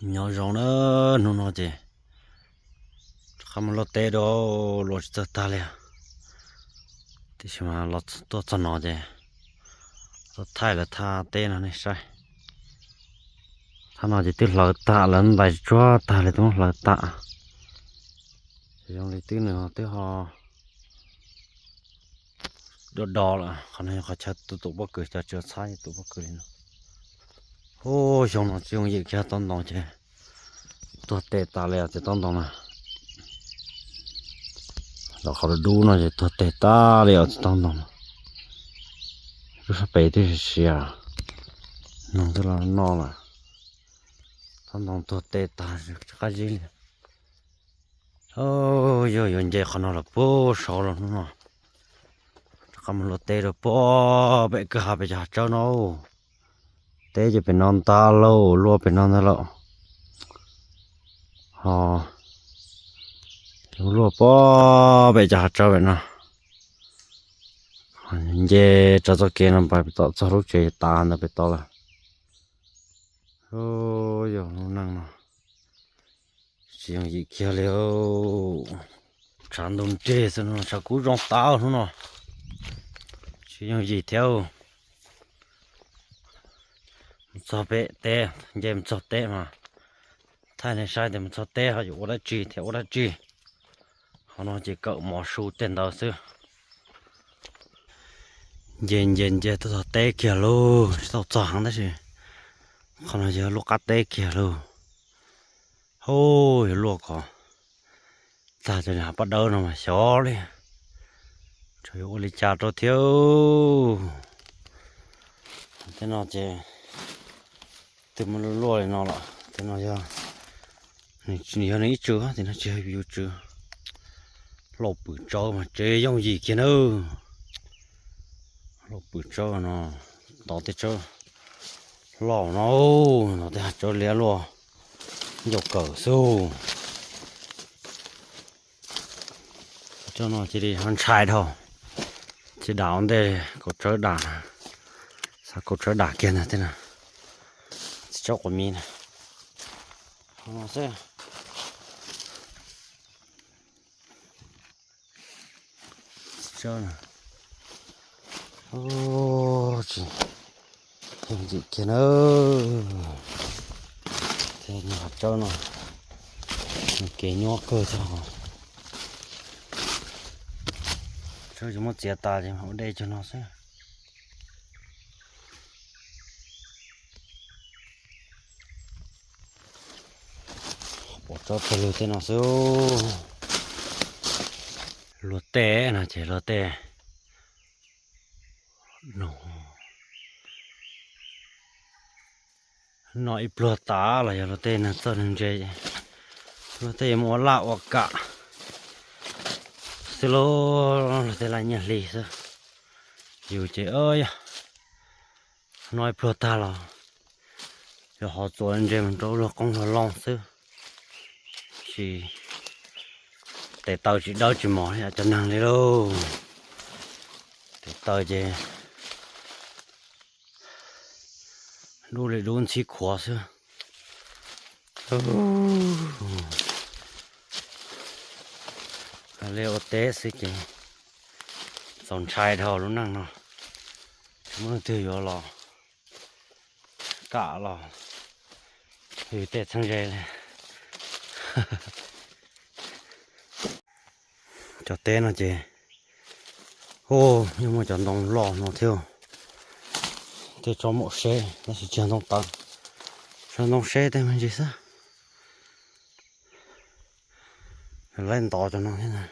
Nyob zoo na, hnub no ces rov qab mus luaj teb dua, luaj tsis txawj tag li. Tiam sis mas los tuaj txog no ces tuaj thaij lawv thaj teb no nej saib. Thaj no ces twb hlawv tag lawm, ntais tsuag tag li twb muab hlawv tag. Zoo li twb nws twb ho do do lawm. Qhov no yog qhov chaw tus tus pob kws, cov tsis txhab tus pob kws li no. Ub, xyoo no tsis yooj yim kiag, tob ntoo ces tuag tes tas li os txiv tob ntoo na. Los qhov dub dub no ces tuag tes tas li os txiv tob ntoo. Lub sab pem twb siav, noog twb los noj lawm. Tob ntoo tuag tes tas tsis qab zib li. Yog yuav nce qhov no los puag saud los hnub no. Rov qab mus luaj teb rau puag pem kwj ha pem cov hav tsawb no. Teb ces pem no ntag lauj, luaj pem no ntag lauj. Ho luaj puag pem cov hav tsawb pem no. Nce rau txoj kev no pais pem tom txog lub tsev tas ntawd pem tod lawm. Yog lub neej no tsis yooj yim kiag li. Tshav ntug nrig xwb no, tshav kub zoo tas hnub no. Tsis yooj yim thiab. Mus txog pem teb, nce mus txog teb mas thaij nej saib tias mus txog teb ho yuav ua dab tsi thiab ua dab tsi. Qhov no ces kawm mov su tej ntawd xwb. Nce nce nce tuaj txog teb kiag lauj, tsis tau txog heev tab sis qhov no yog lub qab teb kiag lauj. Ub, yuav luaj kom tag cov niag hav paj dawb no mas xyov li, tsuas yuav ua li cas rau thiab. Tej no ces twb muab luaj luaj li no lawm, tej no yog, yog nws ib tsw, tej no tsis yog yus tsw. Lauj pwm tsawb mas tsev yooj yim kiag nawb. Lauj pwm tsawb no, tod tej tsawb loj no, tod tej hav tsawb liab luaj, ncauj kawm xwb. Tsawb no cia li ho ntshai dhau, cia dam ua ntej kaum tsawb dam, xav kaum tsawb dam kiag ntag tej no. Txiv tsawb quav miv na, qhov no xwb. Tsis tsawb na. Tsis yooj yim kiag na. Tej niag hav tsawb no, nws kev nyuab kawg thiab. Tsawb tsis muab txiav tas ces ua dej cog no xwb. Pom tsob pawg lug tej no xwb. Luag tej no ces luag tej no, noj ib pluag tas los yog luag tej neeg txawj neeg ntse, luag tej yuav mus ua laj ua kam xwb lauj, luag tej laj nyiaj hli xwb. Yus ces yog noj ib pluag tag los yog ho txuas ntse mus rau luag qoob luag loo xwb. Tsis, tes taw tsis dawb tsis mos li cov neeg li lauj. Tes taw ces dub li dub ntxhib khuav xwb. Li ua teb xwb ces txaus ntshai dhau lub neej no. Tsis muaj leej twg yuav los kam los yus tej txheeb ze li. Cov teb no ces, ub, yeej muaj cov ntoo loj no thiab. Tej tsob maum seb tab sis tsis yog ntoo tawv, tsob ntoo seb tej me ntsis xwb. Laib ntov cov no thiab na,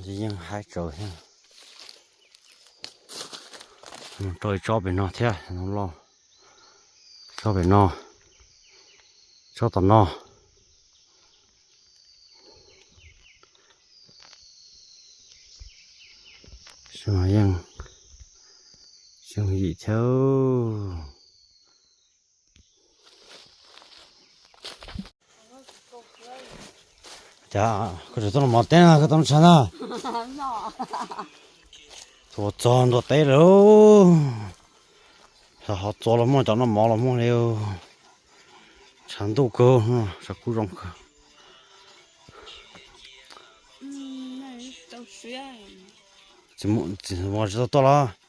yeej haib tsawv thiab. Rau ib tsob pem no thiab, ntoo loj. Tsob pem no, tsob tom no. Yeej yooj yim thiab. Cas koj tseem tuaj noj mov teb na, koj tuaj noj tshav na? Txuas txog ntua teb lawm. Ho txuas los muaj, cov noj mov los muaj li. Tshav ntuj kawg, tshav kub zoo kawg. Tsis tau tuaj los?